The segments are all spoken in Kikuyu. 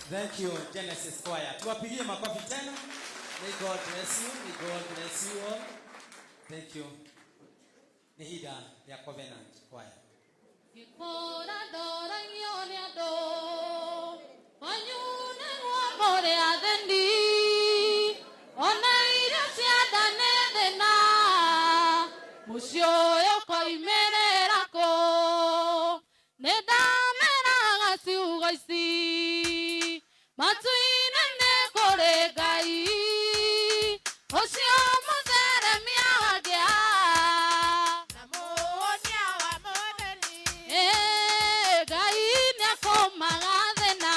Thank you, Genesis Choir. Tuwapigie makofi tena. May God bless you. May God bless you all. Thank you. Nĩ ihinda rĩa Covenant Choir. Ngĩkũra ndoragio nĩ andũ kwanyu nĩguo mũrĩ athĩni ona irio cia nda nĩ thĩna mũciĩ ũyũ koimĩrĩra kũ nĩ ndameraga ciugo ici matu-inĩ nĩ kũrĩ Ngai ũcio mũtheremia wa ngĩa. Na mũhonia wa mũthĩni. Ĩ, Ngai nĩakũmaga thĩna.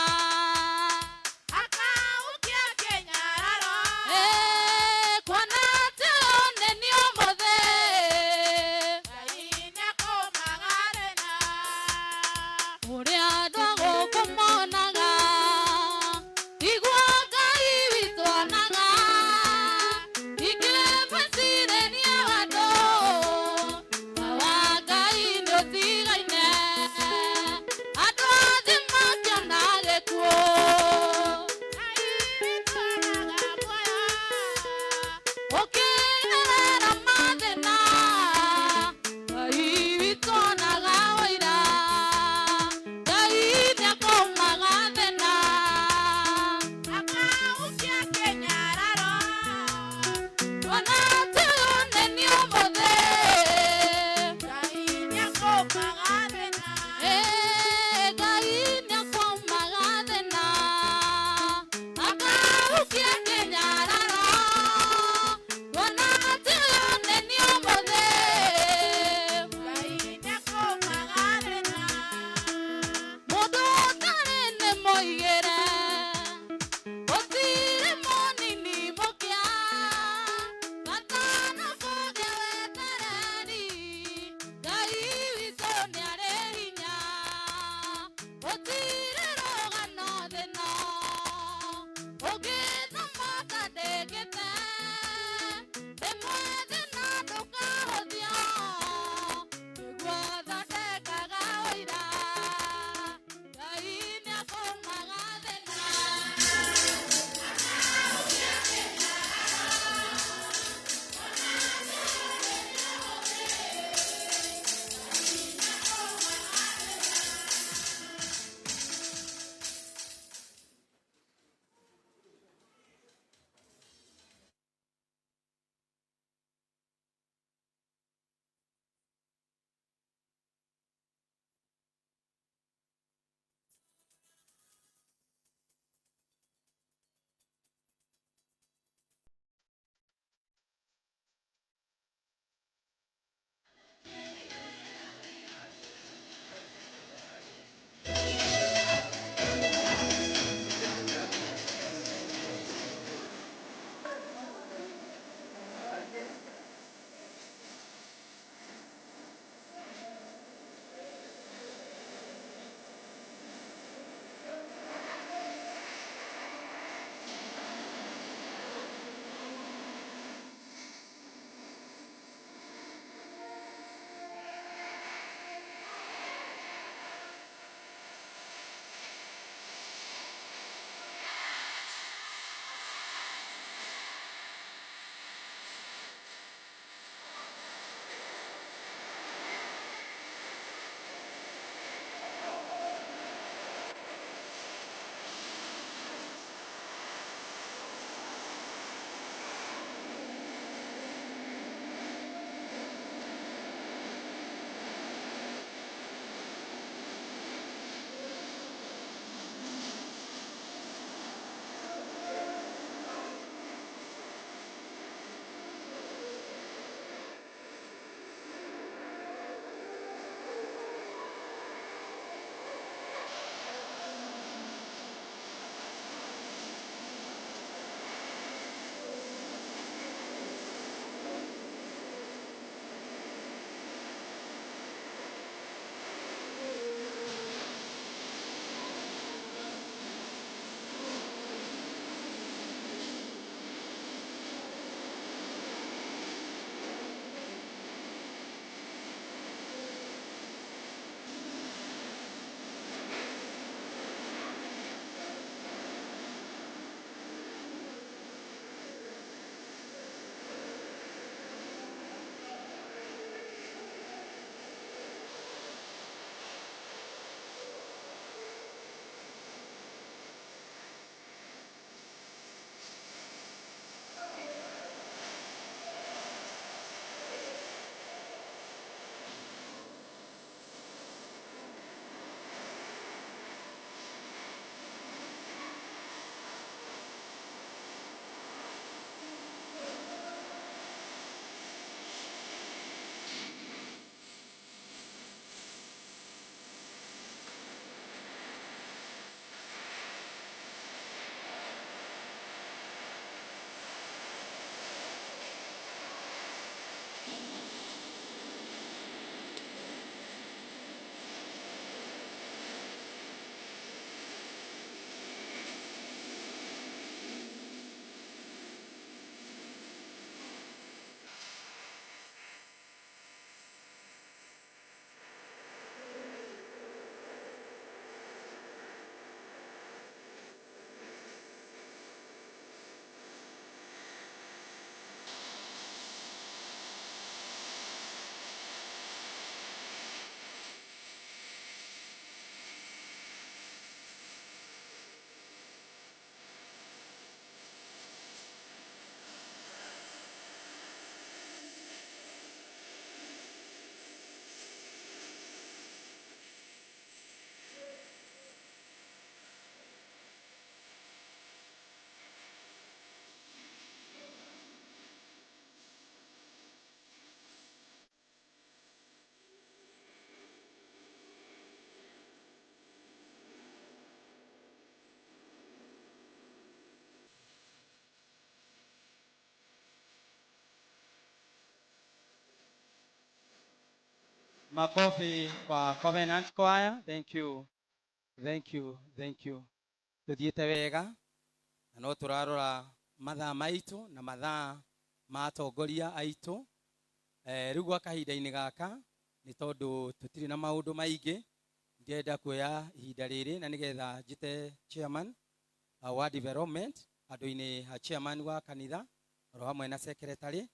Akaukia kĩnyararo. Ĩ, kuona atĩ nĩ niĩ ũmũthĩ. Ngai nĩakũmaga thĩna. Ũrĩa andũ a gũkũ monaga tiguo Ngai witũ onaga. Makofi kwa Covenant Choir. Thank you. Thank you. Thank you. Tuthiĩte wega na no tũrarora mathaa maitũ na mathaa ma atongoria aitũ. Rĩu gwa kahinda-inĩ gaka nĩ tondũ tũtirĩ na maũndũ maingĩ, ndĩrenda kuoya ihinda rĩrĩ na nĩgetha njĩte chairman wa development handũ-inĩ ha chairman wa kanitha oro hamwe na secretary,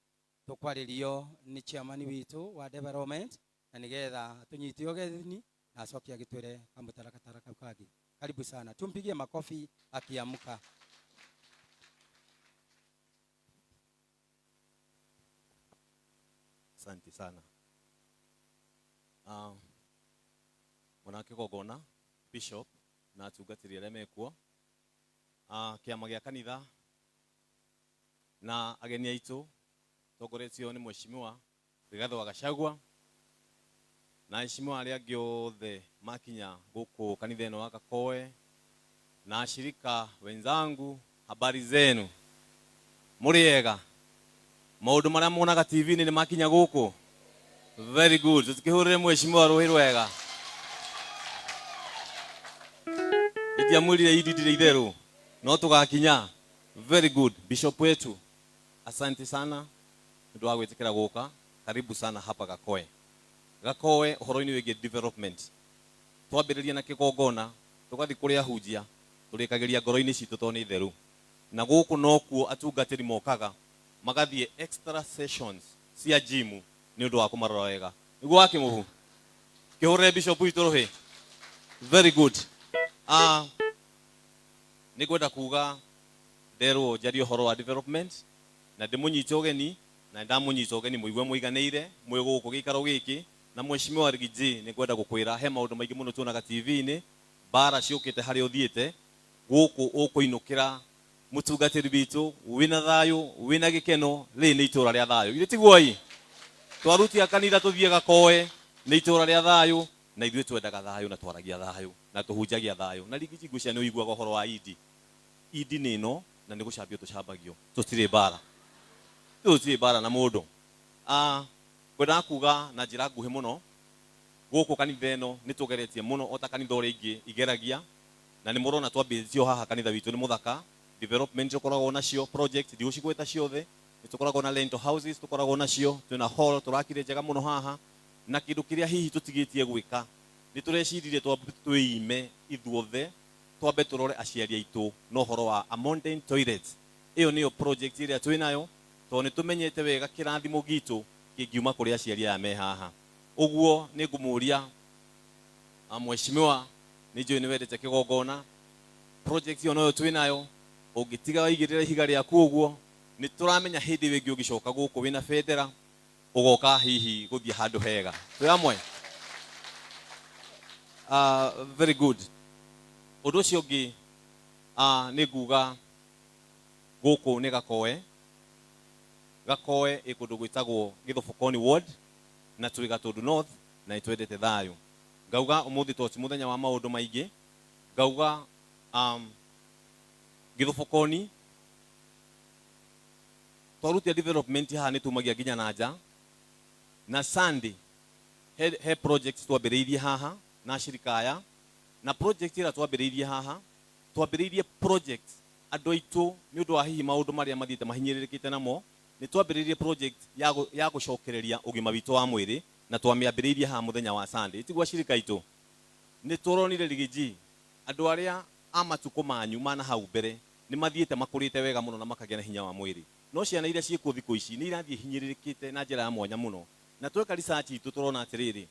tũkwarĩrio nĩ chairman witũ wa development na nĩgetha tũnyite ũgeni na acoke agĩtwĩre kamũtaratara kau kangĩ. Karibu sana, tumpigie makofi akiamka. Asante sana. Mwanake gogona bishop na atungatĩri arĩa mekuo, kĩama gĩa kanitha na ageni aitũ tongoretio nĩ mheshimiwa Rigathĩ wa Gachagua na aheshimiwa arĩa angĩ othe makinya gũkũ kanitha ĩno wa Gakoe na ashirika wenzangu, habari zenu? Mũrĩ ega? Maũndũ marĩa muonaga TV-inĩ nĩ makinya gũkũ? Very good. Tũtikĩhũrĩre mheshimiwa rũhĩ rwega. Itiamwĩrire idi ndire itherũ no tũgakinya. Very good. Bishop wetu, asante sana nĩ ũndũ wa gwĩtĩkĩra gũka. Karibu sana hapa Gakoe. Gakoe ũhoro-inĩ wĩgiĩ development, twambĩrĩria na kĩgongona tũgathiĩ kũrĩ ahunjia, tũrĩkagĩria ngoro-inĩ citũ tondũ nĩ theru, na gũkũ nokuo atungatĩri mokaga magathiĩ extra sessions cia gym nĩ ũndũ wa kũmarora wega. Nĩguo wa kĩmũhu kĩhũrĩre bishop witũ rũhĩ. Very good. Nĩ ngwenda kuga nderwo njarie ũhoro wa development na ndĩmũnyite ũgeni, na ndamũnyita ũgeni mũigue mũiganĩire mwĩ gũkũ gĩikaro gĩkĩ. Na mheshimiwa Rigiji, nĩ ngwenda gũkwĩra he maũndũ maingĩ mũno tuonaga TV-inĩ, mbara ciũkĩte harĩa ũthiĩte gũkũ ũkũinũkĩra mũtungatĩri witũ wĩna thayũ, wĩna gĩkeno. Rĩrĩ nĩ itũra rĩa thayũ, ithe tiguo ĩ twarutia kanitha tũthiĩ Gakoe, nĩ itũra rĩa thayũ, na ithuĩ twendaga thayũ na twaragia thayũ na tũhunjagia thayũ. Na Rigiji, ngwĩciria nĩ ũiguaga ũhoro wa idi. Idi nĩ ĩno na nĩ gũcambio tũcambagio, tũtirĩ mbara, tũtirĩ mbara na mũndũ. Ngwendaga kuga na njĩra nguhĩ mũno, gũkũ kanitha ĩno nĩ tũgeretie mũno o ta kanitha ũrĩa ingĩ igeragia, na nĩ mũrona twambĩrĩtio haha. Kanitha witũ nĩ mũthaka, development tũkoragwo nacio, project ndigũcigweta ciothe, nĩ tũkoragwo na rental houses, tũkoragwo nacio, twĩna hall tũrakire njega mũno haha, na kĩndũ kĩrĩa hihi tũtigĩtie gwĩka nĩ tũreciririe twambe twĩime ithuothe, twambe tũrore aciari aitũ na ũhoro wa a mountain toilet. Ĩyo nĩyo project ĩrĩa twĩnayo, tondũ nĩ tũmenyete wega kĩrathimo gitũ kĩngiuma kũrĩ aciari aya me haha. Ũguo nĩ ngũmũria, mheshimiwa, nĩ njũĩ nĩ wendete kĩgongona, project ĩyo noyo twĩnayo, ũngĩtiga waigĩrĩra ihiga rĩaku ũguo, nĩ tũramenya hĩndĩ ĩyo ĩngĩ ũgĩcoka gũkũ wĩna bendera ũgoka hihi gũthiĩ handũ hega. Twĩ hamwe? Very good. Ũndũ ũcio ũngĩ, nĩ nguga gũkũ nĩ Gakoe. Gakoe ĩ kũndũ gwĩtagwo Gĩthobokoni ward na twĩ Gatũndũ North na nĩ twendete thayũ. Ngauga ũmũthĩ to ti mũthenya wa maũndũ maingĩ, ngauga Gĩthobokoni twarutia development haha nĩ tumagia nginya na nja. Na Sunday he project twambĩrĩirie haha na ashirika aya, na project ĩrĩa twambĩrĩirie haha, twambĩrĩirie project andũ aitũ nĩ ũndũ wa hihi maũndũ marĩa mathiĩte mahinyĩrĩrĩkĩte namo, nĩ twambĩrĩirie project ya gũcokereria ũgima witũ wa mwĩrĩ, na twamĩambĩrĩirie haha mũthenya wa Sunday. Tiguo ashirika aitũ? Nĩ tũronire Rigiji andũ arĩa a matukũ manyu mana hau mbere nĩ mathiĩte makũrĩte wega mũno na makagĩa na hinya wa mwĩrĩ, no ciana iria ciĩkuo thikũ ici nĩ irathiĩ hinyĩrĩrĩkĩte na njĩra ya mwanya mũno. Na tweka research itũ tũrona atĩrĩrĩ,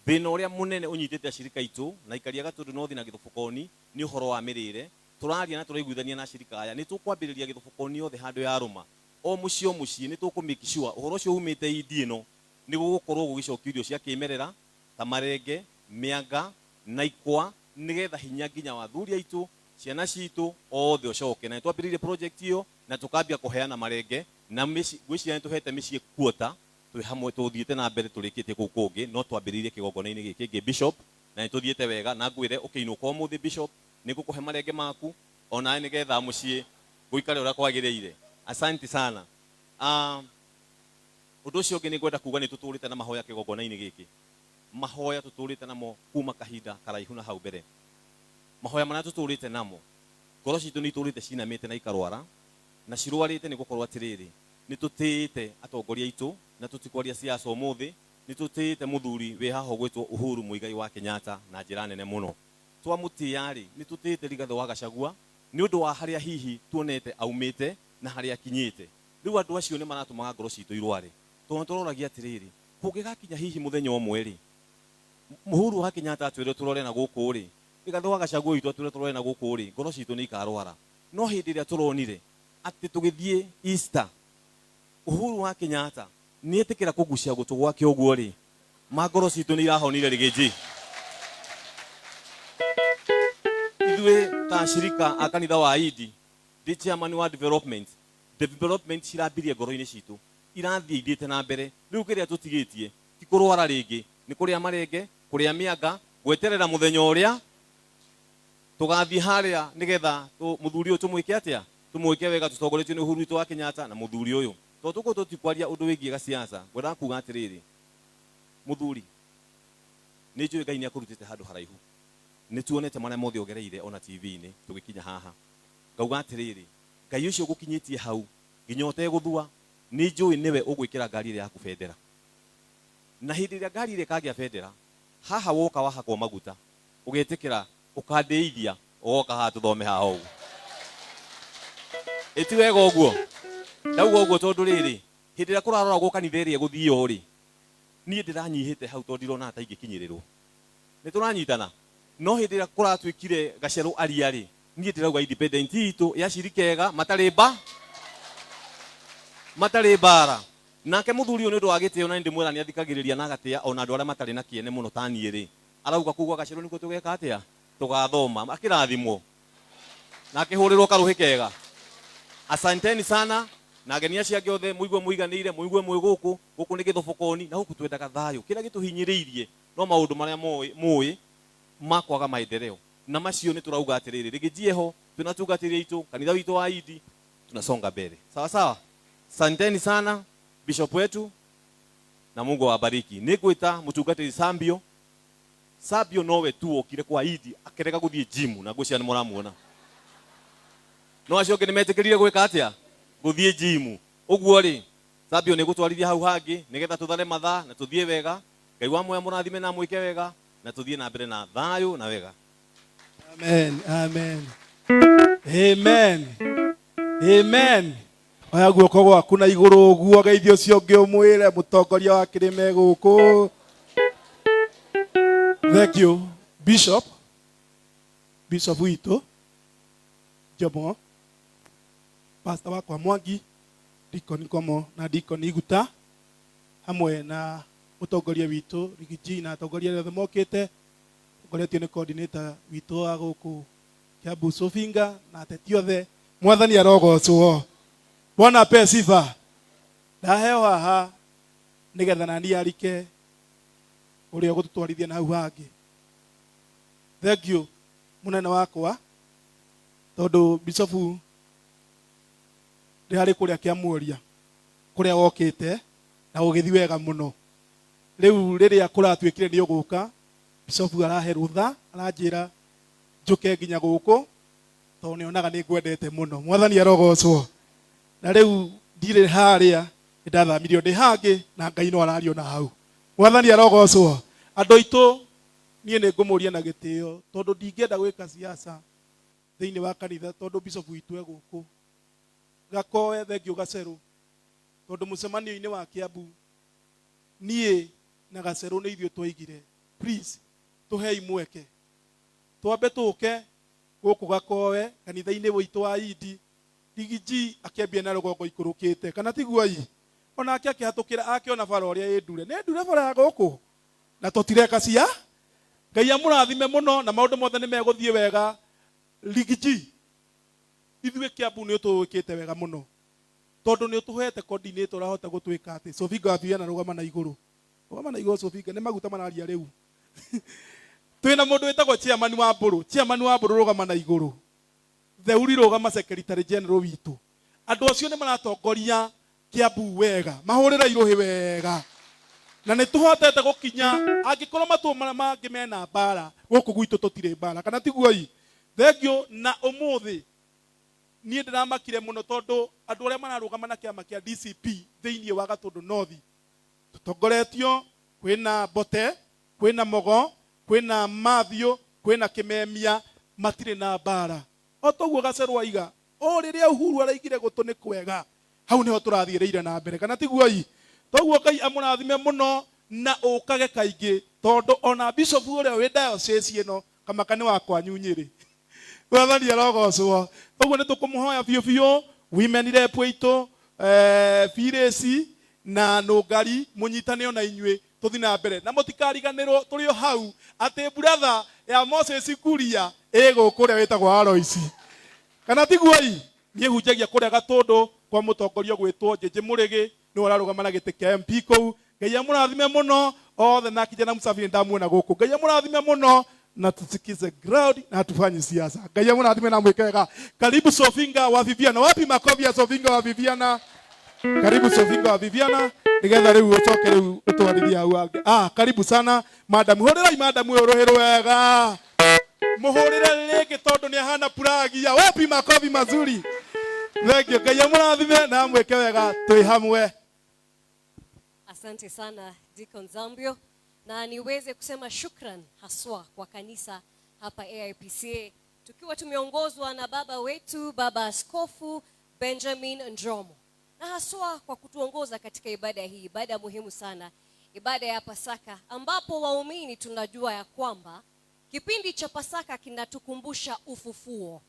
thĩna ũrĩa mũnene ũnyitĩte ashirika aitũ na aikari a Gatũndũ North na Gĩthobokoni nĩ ũhoro wa mĩrĩre. Tũraria na tũraiguithania na ashirika aya nĩ tũkwambĩrĩria Gĩthobokoni yothe handũ ya rũma, o mũciĩ o mũciĩ nĩ tũkũ make sure ũhoro ũcio umĩte idi ĩno nĩ gũgũkorwo gũgĩcokio irio cia kĩmerera ta marenge, mĩanga na ikwa, nĩgetha hinya nginya wa athuri aitũ, ciana citũ othe ũcoke. Na nĩ twambĩrĩirie project ĩyo na tũkambia kũheana marenge na ngwĩciria nĩ tũhete mĩciĩ kuota twĩ hamwe, tũthiĩte na mbere tũrĩkĩtie kũu kũngĩ, no twambĩrĩirie kĩgongona-inĩ gĩkĩ ngĩ bishop, na nĩ tũthiĩte wega. Na ngwĩre ũkĩinũka ũmũthĩ bishop, nĩ ngũkũhe marenge maku onawe nĩgetha mũciĩ gũikare ũrĩa kwagĩrĩire. Asante sana. Ũndũ ũcio ũngĩ nĩ ngwenda kuga nĩ tũtũrĩte na mahoya kĩgongona-inĩ gĩkĩ. Mahoya tũtũrĩte namo kuma kahinda karaihu na hau mbere, mahoya marĩa tũtũrĩte namo, ngoro citũ nĩ itũrĩte cinamĩte na ikarwara na cirwarĩte, nĩ gũkorwo atĩrĩrĩ, nĩ tũtĩĩte atongoria aitũ na tũtikwaria siasa ũmũthĩ. Nĩ tũtĩĩte mũthuri wĩ haha ũgwĩtwo Uhuru Muigai wa Kenyatta na njĩra nene mũno. Twamũtĩĩa-rĩ, nĩ tũtĩĩte Rigathĩ wa Gachagua nĩ ũndũ wa harĩa hihi tuonete aumĩte na harĩa akinyĩte. Rĩu andũ acio nĩ maratũmaga ngoro citũ irware, tondũ nĩ tũroragia atĩrĩrĩ, kũngĩgakinya hihi mũthenya ũmwe-rĩ, Uhuru wa Kenyatta atwĩre tũrore na gũkũ-rĩ, Rigathĩ wa Gachagua witũ atwĩre tũrore na gũkũ-rĩ, ngoro citũ nĩ ikarwara. No hĩndĩ ĩrĩa tũronire atĩ tũgĩthiĩ Easter, Uhuru wa Kenyatta nĩ etĩkĩra kũgucia gũtũ gwake ũguo-rĩ, ma ngoro citũ nĩ irahonire rĩgĩnji. Ithuĩ ta ashirika a kanitha wa Idi, ndĩ chairman wa development, development cirambirie ngoro-inĩ citũ, irathiĩ ithiĩte na mbere. Rĩu kĩrĩa tũtigĩtie ti kũrwara rĩngĩ, nĩ kũrĩa marenge, kũrĩa mĩanga, gweterera mũthenya ũrĩa tũgathiĩ harĩa nĩgetha mũthuri ũyũ tũmwĩke atĩa, tũmwĩke wega tũtongoretio nĩ Uhuru witũ wa Kenyatta na mũthuri ũyũ. Tondũ tũkorwo tũtikwaria ũndũ wĩgiĩ gasiasa, ngwendaga kuga atĩrĩrĩ, mũthuri, nĩ njũĩ Ngai nĩ akũrutĩte handũ haraihu, nĩ tuonete marĩa mothe ũgereire ona TV-inĩ tũgĩkinya haha. Ngauga atĩrĩrĩ, Ngai ũcio ũgũkinyĩtie hau nginya ũtegũthua, nĩ njũĩ nĩwe ũgwĩkĩra ngari ĩrĩa yaku bendera. Na hĩndĩ ĩrĩa ngari ĩrĩa ĩkagĩa bendera, haha woka wahakwo maguta, ũgetĩkĩra ũkandĩithia, ũgoka haha tũthome haha ũguo. Ĩti wega ũguo? Ndauga ũguo tondũ rĩrĩ, hĩndĩ ĩrĩa kũraroragwo kanitha ĩrĩa ĩgũthio rĩ, niĩ ndĩranyihĩte hau tondũ ndironaga ta ingĩkinyĩrĩrwo. Nĩ tũranyitana? No hĩndĩ ĩrĩa kũratuĩkire gacerũ aria rĩ, niĩ ndĩrauga independent itũ ya cirika ega matarĩ mba matarĩ mbara. Nake mũthuri ũyũ nĩ ũndũ wa gĩtĩo, na nĩ ndĩmwĩra nĩ athikagĩrĩria na agatĩa ona andũ arĩa matarĩ na kĩene mũno ta niĩ rĩ, arauga kũu gwa gacerũ nĩkuo tũgeka atĩa, tũgathoma. Akĩrathimwo na akĩhũrĩrwo karũhĩ kega. Asanteni sana na ageni acio angĩ othe, mũigue mũiganĩire, mũigue mwĩ gũkũ. Gũkũ nĩ gĩthobokoni na gũkũ twendaga thayũ. Kĩrĩa gĩtũhinyĩrĩirie no maũndũ marĩa mũĩ ma kwaga maendeleo, na macio nĩ tũrauga atĩrĩrĩ, rĩngĩ njieho twĩna atungatĩri aitũ, kanitha witũ wa Idi, tunasonga mbere. Sawa sawa, asanteni sana bishop wetu na Mungu awabariki. Nĩ ngwĩta mũtungatĩri Sambio. Sambio nowe tu wokire kwa Idi akĩrega gũthiĩ gym, na ngwĩciria nĩ mũramuona. No acio angĩ nĩ metĩkĩrire gwĩka atĩa, gũthiĩ gym. Ũguo rĩ, Sambio nĩ gũtwarithia hau hangĩ nĩgetha tũthare mathaa na tũthiĩ wega. Ngai wa muoyo amũrathime na amwĩke wega na tũthiĩ na mbere na thayũ na wega. Amen. Amen. Amen. Amen. Oya guoko gwaku na igũrũ ũguo, geithio ũcio ũngĩ, ũmwĩre mũtongoria wa kĩrĩma e gũkũ. Thank you, Bishop. Bishop witũ Jomo, Pastor wakwa Mwangi, Deacon Komo na Deacon Iguta, hamwe na mũtongoria witũ Rigiji na atongoria arĩa othe mokĩte, tongoretio nĩ coordinator witũ wa gũkũ Kiambu Sofinga na ateti othe. Mwathani arogocwo. Bwana apewe sifa. Ndaheo haha nigetha nani arike ũrĩa ũgũtũtwarithia na hau hangĩ. Thank you mũnene wakwa, tondũ bishofu ndĩrarĩ kũrĩa kĩamuoria kũrĩa wokĩte na ũgĩthiĩ wega mũno. Rĩu rĩrĩa kũratuĩkire nĩ ũgũka, bishofu arahe rũtha, aranjĩra njũke nginya gũkũ tondũ nĩonaga nĩ ngwendete mũno. Mwathani arogocwo. Na rĩu ndirĩ harĩa, nĩndathamirio ndĩ hangĩ na Ngai no arario na hau. Mwathani arogocwo. Andũ aitũ, niĩ nĩ ngũmũria na gĩtĩo, tondũ ndingĩenda gwĩka siasa thĩinĩ wa kanitha, tondũ bishop witũ e gũkũ Gakoe. Thengiũ Gacerũ, tondũ mũcemanio-inĩ wa Kiambu niĩ na Gacerũ nĩ ithuĩ twaigire, please tũhei mweke twambe tũke gũkũ Gakoe kanitha-inĩ witũ wa Idi. Rigiji akĩambia na rũgongo ikũrũkĩte, kana tiguo? I onake akĩhatũkĩra akĩona bara ũrĩa ĩ ndure, nĩ ndure bara ya gũkũ na tũtireka cia. Ngai amũrathime mũno na maũndũ mothe nĩ megũthiĩ wega. Rigiji, ithuĩ Kiambu nĩ ũtũĩkĩte wega mũno, tondũ nĩ ũtũhete coordinator ũrahota gũtwĩka atĩ Sofinga wa na rũgama na igũrũ, rũgama na igũrũ. Sofinga nĩ maguta mararia. Rĩu twĩna mũndũ wĩtagwo chairman wa mbũrũ, chairman wa mbũrũ, rũgama na igũrũ. Theuri, rũgama. Secretary general witũ, andũ acio nĩ maratongoria Kiambu wega, mahũrĩra irũhĩ wega. Na nä tå hotete gå kinya angä korwo matå marĩa mangĩ mena mbara, gũkũ gwitũ tũtirĩ mbara, kana tiguo? I thengio. Na ũmũthĩ niĩ ndĩramakire mũno tondũ andũ arĩa mararũgama na kĩama kĩa DCP thĩinĩ wa Gatũndũ North, tũtongoretio kwĩna Mbote, kwĩna Mogo, kwĩna Mathiũ, kwĩna Kĩmemia, matirĩ na mbara. O toguo Gacerwa aiga, o rĩrĩa Uhuru araigire gũtũ nĩ kwega, hau nĩho tũrathiĩrĩire na mbere, kana tiguo? I toguo Ngai amũrathime mũno na ũkage kaingĩ, tondũ ona bishop ũrĩa wĩ diocese ĩno kamaka nĩ wa kwanyu Nyĩrĩ. Mwathani arogocwo. Ũguo nĩ tũkũmũhoya biũ biũ, women rep witũ, Firesi na Nũngari, mũnyitane ona inyuĩ tũthi na mbere, na mũtikariganĩrwo tũrĩ o hau atĩ brother ya Moses Kuria ĩ gũkũ, ũrĩa wĩtagwo Aloisi, kana tiguo? I niĩ hunjagia kũrĩa Gatũndũ kwa mũtongoria gwĩtwo Njĩnjĩ Mũrĩgĩ, nĩwe ũrarũgama na gĩtĩ kĩa MP kũu. Ngai amũrathime mũno othe, na kijana Msafiri ndamuona gũkũ. Ngai amũrathime mũno, na tusikize ground na tufanye siasa. Ngai amũrathime na mwĩke wega. Karibu Sofinga wa Viviana. Wapi makofi ya Sofinga wa Viviana? Karibu Sofinga wa Viviana, nigetha rĩu ũcoke rĩu ũtwarithie hau hangĩ. Ah, karibu sana madam. Hũrĩrai madam ũyũ rũhĩ rwega, mũhũrĩre rĩngĩ tondũ nĩ ahana puragia. Wapi makofi mazuri? Thank you. Ngai amũrathime na amwĩke wega, twĩ hamwe. Asante sana Deacon Zambio, na niweze kusema shukran haswa kwa kanisa hapa AIPCA, tukiwa tumeongozwa na baba wetu, Baba Askofu Benjamin Njomo, na haswa kwa kutuongoza katika ibada hii, ibada muhimu sana, ibada ya Pasaka, ambapo waumini tunajua ya kwamba kipindi cha Pasaka kinatukumbusha ufufuo.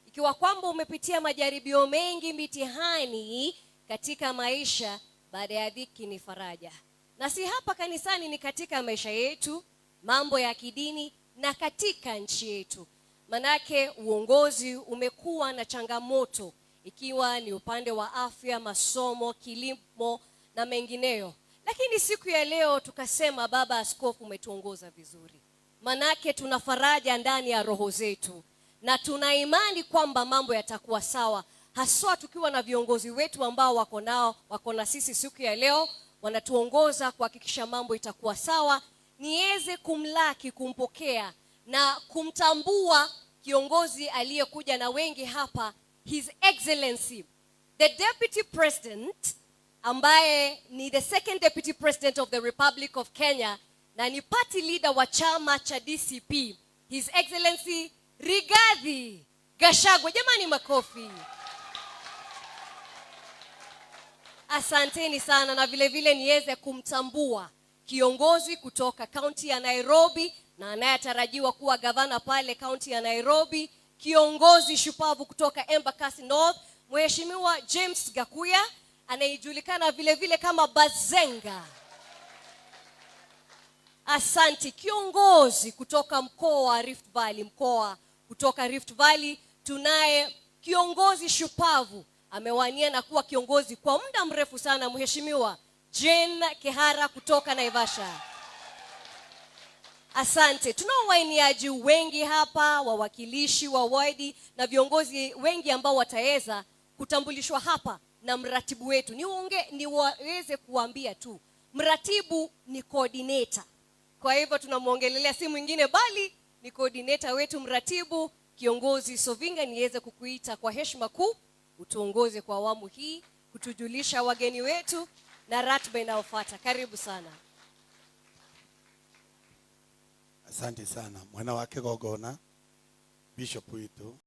Ikiwa kwamba umepitia majaribio mengi, mitihani katika maisha, baada ya dhiki ni faraja. Na si hapa kanisani, ni katika maisha yetu, mambo ya kidini na katika nchi yetu. Manake uongozi umekuwa na changamoto, ikiwa ni upande wa afya, masomo, kilimo na mengineyo. Lakini siku ya leo tukasema, Baba Askofu, umetuongoza vizuri, manake tuna faraja ndani ya roho zetu na tuna imani kwamba mambo yatakuwa sawa, haswa tukiwa na viongozi wetu ambao wako nao, wako na sisi siku ya leo, wanatuongoza kuhakikisha mambo itakuwa sawa. Niweze kumlaki, kumpokea na kumtambua kiongozi aliyekuja na wengi hapa, His Excellency the Deputy President, ambaye ni the second Deputy President of the Republic of Kenya na ni party leader wa chama cha DCP, His Excellency Rigathi Gachagua. Jamani, makofi. Asanteni sana, na vile vile niweze kumtambua kiongozi kutoka kaunti ya Nairobi na anayetarajiwa kuwa gavana pale kaunti ya Nairobi, kiongozi shupavu kutoka Embakasi North, Mheshimiwa James Gakuya, anayejulikana vile vile kama Bazenga. Asanti. Kiongozi kutoka mkoa wa Rift Valley, mkoa kutoka Rift Valley, tunaye kiongozi shupavu, amewania na kuwa kiongozi kwa muda mrefu sana, Mheshimiwa Jane Kihara kutoka Naivasha. Asante. Tunao wainiaji wengi hapa, wawakilishi wa wadi na viongozi wengi ambao wataweza kutambulishwa hapa na mratibu wetu. Niweze kuambia tu, mratibu ni coordinator. Kwa hivyo tunamwongelelea si mwingine bali ni coordinator wetu, mratibu, kiongozi Sovinga. Niweze kukuita kwa heshima kuu utuongoze kwa awamu hii kutujulisha wageni wetu na ratiba inayofuata. Karibu sana. Asante sana mwana wa kigongona, bishop witũ.